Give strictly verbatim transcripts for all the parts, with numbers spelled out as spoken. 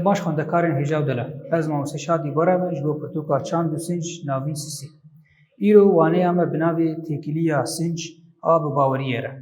Baş xwendekarên hêja û delal. Ez mamoste Şadî Bora me ji bo pirtûka Çand û Sinc navîn sisî. Îro waneya me bi navê Têkiliya Sinc a bi baweriyê re.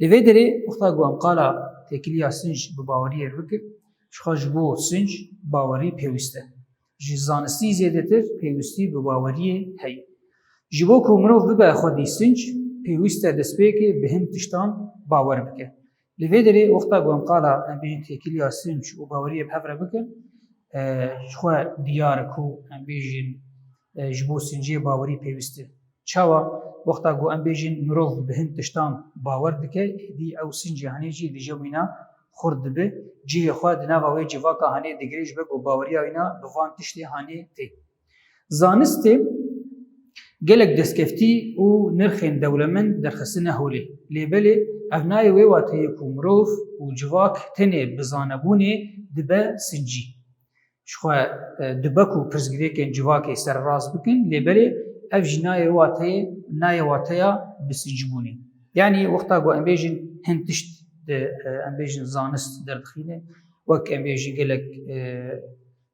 Li vê derê wexta ku em qala têkiliya sinc bi baweriyê re bikin, jixwe ji bo sinc bawerî pêwîst e. Ji zanistî zêdetir pêwîstî bi baweriyê heye. Ji bo ku mirov bibe xwedî sinc, pêwîst e destpêkê bi hin tiştan bawer bike. Li vê derê wexta ku em qala em bêjin têkiliya sinc û baweriyê bi hev re bikin, e, ji xwe diyar e ku em bêjin, e, ji bo sincê bawerî pêwîst e. Çawa? Wexta ku em bêjin mirov bi hin tiştan bawer dike, êdî ew sincê hanê jî li cem wîna xurt dibe, cihê xwe di nava wê civaka hanê digire ji ber ku baweriya wîna bi van tiştê hanê tê. Zanistê gelek destkeftî û nirxên dewlemend derxistine holê. Lê belê ev nayê wê wateyê ku mirov û civak tenê bi zanebûnê dibe sincî. Jixwe, e, dibe ku pirsgirêkên civakê sererast bikin, lê belê ev jî nayê wateyê, nayê wateya bi sincbûnê. Yanî wexta ku em bêjin hin tişt di, e, em bêjin zanist derdixîne, wek em bêjin gelek, e,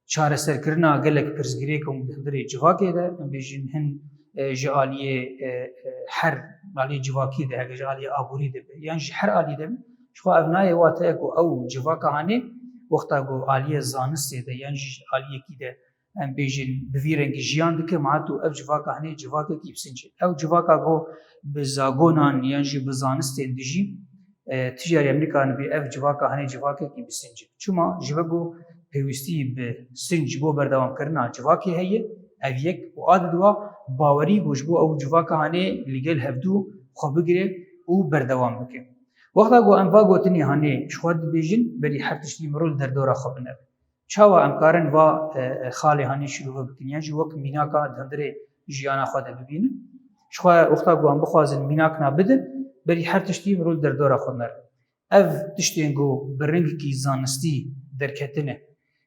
çareserkirina gelek pirsgirêk û di hundirê civakê de, em bêjin hin, e, ji aliyê, e, e, her aliyê civakî de, heke ji aliyê aborî de be, yan ji her alî de be, jixwe ev nayê wateya ku ew civaka hanê, wexta ku aliyê zanistê de, yan jî aliyekî de, em bêjin bi vî rengî jiyan dike, ma tu ev civaka hanê civakekî bi sinc e. Ew civaka ku bi zagonan yan jî bi zanistên dijî, e, tijarî em nikarin bê ev civaka hanê civakekî bi sinc e. Çima? Ji ber ku pêwîstî bi sinc bo berdewamkirina civakê heye, ev yek, û a di dua bawerî ku ji bo ew civaka hanê li gel hevdû xwe bigire û berdewam bike. Wexta ku em va gotinê hanê ji xwe dibêjin, berî her tiştî mirov li derdora xwe binere. Çawa em karin va, e, e, xalê hanê şîrove bikin, yan jî wek mînaka di hundirê jiyana xwe de bibînin? Jixwe wexta ku em bixwazin mînakna bidin, berî her tiştî mirov li derdora xwe nere. Ev tiştên ku bi rengekî zanistî derketine,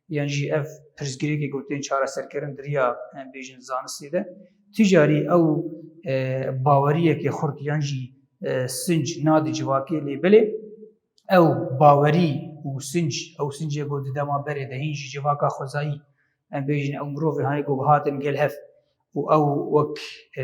yan jî ev pirsgirêkê ku tên çareserkirin di riya, em bêjin, zanistê de, tijarî ew, e, baweriyekê xurt yan jî, e, sinc nade civakê, lê belê ew bawerî û sinc, ew sincê ku di dema berê de hîn jî civaka xwezayî, em bêjin, ew mirovê hanê ku bihatin gel hev û ew wek, e,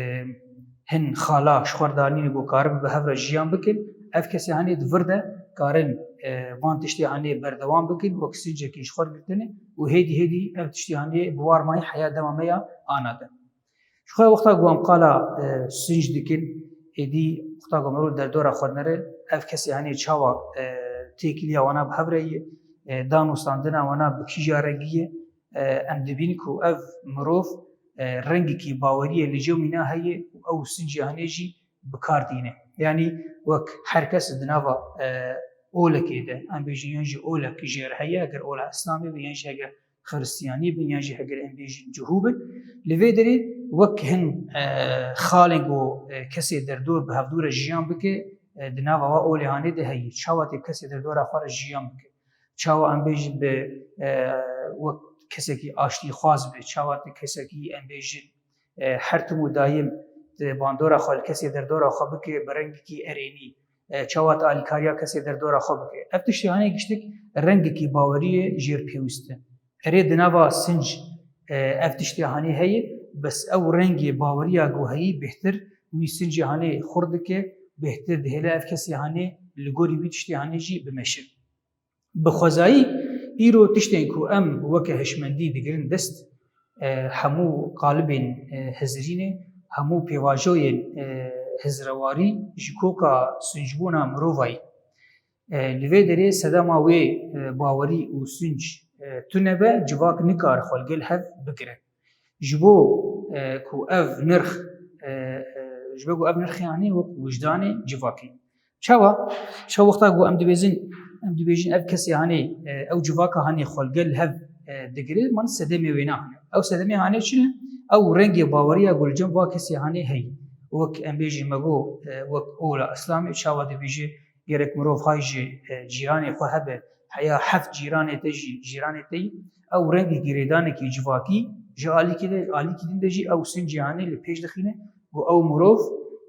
hin xala ji xwe re danîne ku karibin bi hev re jiyan bikin, ev kesê hanê di vir de karin, e, van tiştê hanê berdewam bikin, wek sincekî ji xwe re girtine û hêdî hêdî ev tiştê hanê bi war mayî heya dema me ya ana de. Jixwe wexta ku em qala, e, sinc dikin, êdî wexta ku mirov derdora xwe dinere, ev kesê hanê çawa, e, têkiliya wana bi hev re ye, e, danûstandina wana bi kîja rengî ye, e, em dibînin ku ev mirov, e, rengekî baweriyê li cem wîna heye û ew sincê hanê jî bi kar tîne. Yanî wek her kes di nava, e, olekê de, em bêjin, yan jî olek jê re heye, eger ola Îslamê be, yan jî eger Xiristiyanî bin, yan jî heger em bêjin cihû bin. Li vê derê wek hin, e, xalên ku, e, kesê derdor bi hevdû re jiyan bike, e, di nava wa olê hanê de heye. Çawa tê kesê derdora xwe re jiyan bike? Çawa em bêjin bi, e, wek kesekî aştîxwaz be? Çawa tê kesekî, em bêjin, e, her tim û dayim di bandora xwe li kesê derdora xwe bike bi rengekî erênî? E, çawa tu alîkariya kesê derdora xwe bike? Ev tiştê hanê giştik rengekî baweriyê jêr pêwîst e. Erê, di nava sinc, e, ev tiştê hanê heye, bes ew rengê baweriya ku heyî bêhtir wî sincê hanê xurt dike, bêhtir dihêle ev kesê hanê li gorî wî tiştê hanê jî bimeşe. Bi xwezayî îro tiştên ku em weke hişmendî digirin dest, e, hemû qalibên, e, hizirînê, hemû pêvajoyên, e, hizrewarî ji koka sincbûna mirovayî. E, li vê derê sedema wê, e, bawerî û sinc, e, tune be, civak nikare xwe li gel hev bigire. Ji bo, e, ku ev nirx, e, e, ji bo ku ev nirxê hanê wek wijdanê civakê. Çawa? Çawa wexta ku em dibêjin, em dibêjin ev kesê hanê, e, ew civaka hanê xwe li gel hev, e, digire, man sedemê wê nahêle. Ew sedemê hanê çi ne? Ew rengê baweriya ku li cem va kesê hanê heye. Wek em bêjin me got, e, wek ola Îslamê, çawa dibêje, gerek mirov hay ji, e, cîranê xwe hebe, heya heft cîranê te jî, cîranê te yî, ew rengê girêdanekî civakî ji alîkî de, alîkî din de jî ew sincê hanê li pêş dixîne, ku ew mirov,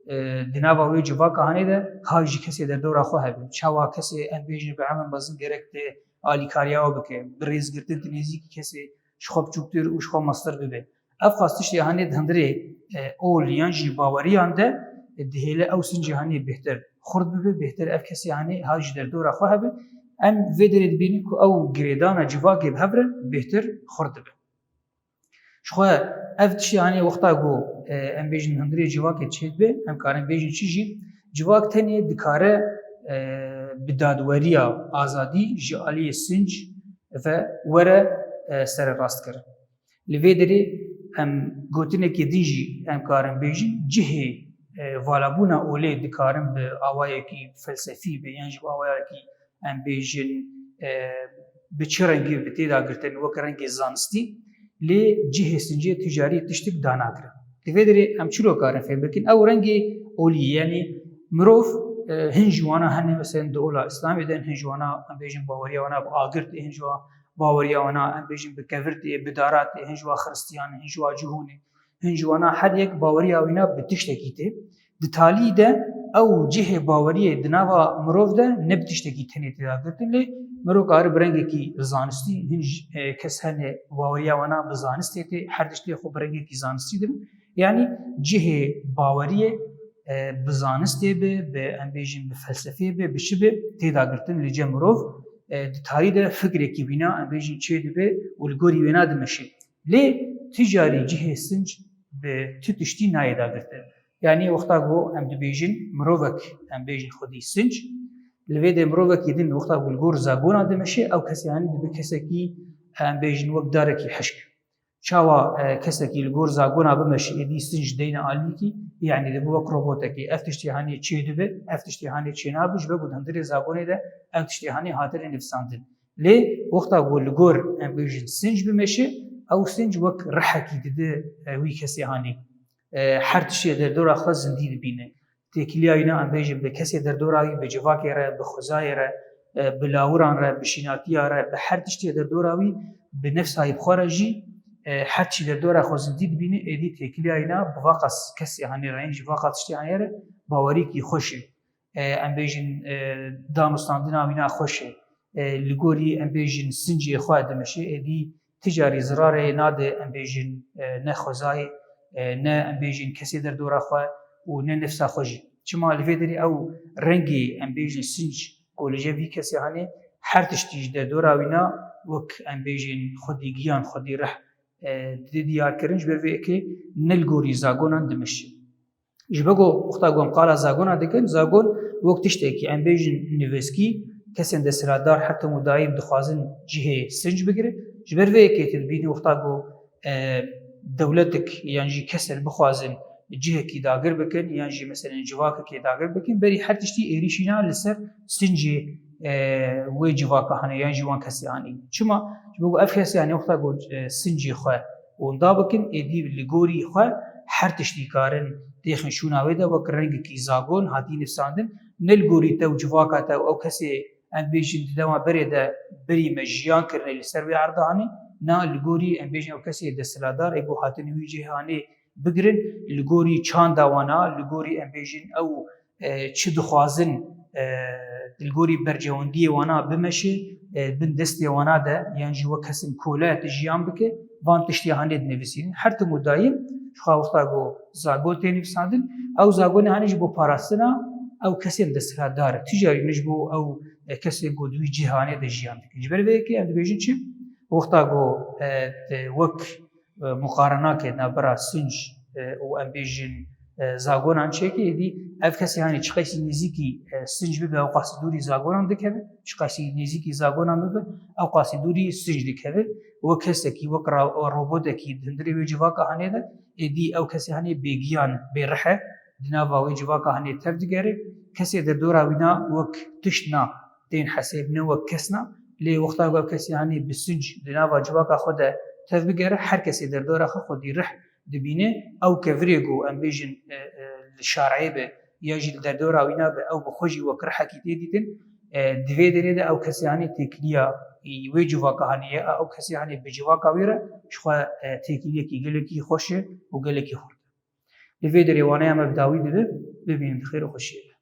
e, di nava wê civaka hanê de hay ji kesê derdora xwe hebe. Çawa kesê, em bêjin, bi emir mezin gerek te alîkariya we bike, bi rêzgirtin di nêzîkî kesê ji xwe biçûktir û ji xwe mestir bibe. Ev xas tiştê hanê di hundirê, e, ol yan jî baweriyan de, e, dihêle ew sincê hanê bêhtir xurt bibe, bêhtir ev kesê hanê ha ji derdora xwe hebe. Em vê derê dibînin ku ew girêdana civakê bi hev re bêhtir xurt dibe. Ji xwe ev tiştê hanê wexta ku, e, em bêjin hundirê civakê çêdibe, em karin bêjin çi jî, civak tenê dikare, e, bi dadweriya azadî ji aliyê sinc ve were, e, sererastkirin. Li vê derê em gotinekê din jî em karin bêjin, cihê, e, valabûna olê dikarin bi awayekî felsefî be yan jî bi awayekî em bêjin, e, bi çi rengî bi tê de girtin wek rengê zanistî, lê cihê sincê tu carî tiştik danagirin. Di vê derê em çilo karin fêm bikin? Ew rengê olî, yanî mirov, e, hin ji wana hene, mesela di ola Îslamê de hin ji wana, em bêjin baweriya wana bi agir tê, hin ji wa baweriya wana, em bêjin bi kevir tê, bi dara tê, hin ji wa xiristiyan, hin ji wa cihûnê, hin ji wana her yek baweriya wîna bi tiştekî tê. Di talî de ew cihê baweriyê di nava mirov de ne bi tiştekî tenê tê dagirtin, lê mirov kare bi rengekî zanistî, hin ji, e, kes hene baweriya wana bi zanistê tê, her tiştê xwe bi rengekî zanistî dibin. Yanî cihê baweriyê, e, bi zanistê be, bi, em bêjin, bi felsefê be, bi çi be, tê dagirtin li cem mirov, e, di talî de fikrekî wîna, em bêjin, çê dibe û li gorî wêna dimeşe. Lê tu carî cihê sinc bi tu tiştî nayê dagirtin. Yanî wexta ku em dibêjin mirovek, em bêjin xwedî sinc, li vê de mirovekî din wexta ku li gor zagona dimeşe, ew kesê hanî dibe kesekî, em bêjin, wek darekî hişk. Çawa, e, kesekî li gor zagona bimeşe, êdî sinc deyne alîkî, yanî dibe wek robotekî. Ev tiştê hanê çê dibe, ev tiştê hanê çê nabe, ji ber ku di hundirê zagonê de ev tiştê hanê hatine nivîsandin. Lê wexta ku li gor, em bêjin, sinc bimeşe, ew sinc wek rihekî dide, e, wî kesê hanê. E, her tiştê derdora xwe zindî dibîne. Têkiliya wîna, em bêjin, bi kesê derdora wî, bi civakê re, bi xwezayê re, e, bi lawiran re, bi şînatiya re, bi her tiştê derdora wî, bi nefsayî bi xwe re jî, e, her tiştî derdora xwe zindî dibîne, êdî têkiliya wîna bi vaqas kesê hanê re, yan jî vaqas tiştê hanê re bawerîkî xweş e. E, em bêjin, e, danûstandina wîna xweş e. E, li gorî, em bêjin, sincê xwe dimeşe, êdî ti carî zirarê nade, em bêjin, e, ne xwezayê, e, ne, em bêjin, kesê derdora xwe û ne nefsa xwe jî. Çima li vê derê ew rengê, em bêjin, sinc ku li cem vî kesê hanê, her tiştî ji derdora wîna wek, em bêjin, xwedî giyan, xwedî rih, e, dide diyarkirin, ji ber vê yekê ne li gorî zagonan dimeşe. Ji ber ku wexta ku em qala zagona dikin, zagon wek tiştekî, em bêjin, nivîskî, kesên desthilatdar her tim û daîm dixwazin cihê sinc bigirin. Ji ber vê yekê tu dibînî wexta ku, e, dewletek yan jî kesên bixwazin cihekî dagir bikin yan jî, meselen, civakekê dagir bikin, berî her tiştî êrîşîna li ser sincê, e, wê civaka hanê yan jî wan kesê hanê. Çima? Ji ber ku ev kesê hanê wexta ku, e, sincê xwe winda bikin, êdî li gorî xwe her tiştî karin têxin şûna wê de, wek rengekî zagon hatî nivîsandin, ne li gorî te û civaka te û ew kesê, em bêjin, di dema berê de berî me jiyan kirine li ser wê erda hanê, na li gorî, em bêjin, ew kesê desthilatdar ê ku hatin wî cihê hanê bigirin, li gorî çanda wana, li gorî, em bêjin, ew, e, çi dixwazin, e, li gorî bercewendiyê wana bimeşe, e, bin destê wana de, yan jî wek kesên kole tu jiyan bike, van tiştê hanê dinivîsînin. Her tim û dayim, ji xwe wexta ku zagon tê nivîsandin, ew zagonê hanê ji bo parastina ew kesên desthilatdar e. Ti carî ne ji bo ew, e, kesên ku di wî cihê hanê de jiyan dikin. Ji ber vê yekê em dibêjin çi? Wexta ku, e, e, wek e, muqarenakê navbera sinc, e, û, em bêjin, e, zagonan çêke, êdî ev kesê, hanî, çiqasî nêzîkî, e, sinc bibe, ew qasî dûrî zagonan dikeve, çiqasî nêzîkî zagonan bibe, ew qasî dûrî sinc dikeve. Wek kesekî, wek ra-, robotekî di hundirê wê civaka hanê de, êdî ew kesê, hanî, bêgiyan, bêrih e, di nava wê civaka hanê tev digere. Kesê derdora wîna wek tişt na, tên hesêb, ne wek kes na, lê wexta ku ev kesê, hanî, bi sinc di nava civaka xwe de tev bigere, her kesê derdora xwe xwedî rih dibîne, ew kevirê ku, em bêjin, e, e, li şareyê be, ya jî li derdora wîna be, ew bi xwe jî wek rihekî tê dîtin, e, di vê derê de ew kesê, hanî, têkiliya wê civaka, hanî, ye, ew kesê, hanî, bi civaka wê re ji xwe, e, têkiliyekî gelekî xweş e û gelekî xurt e. Li vê derê waneya me bi dawî dibe, bibînin bi xêr û xweşiyê.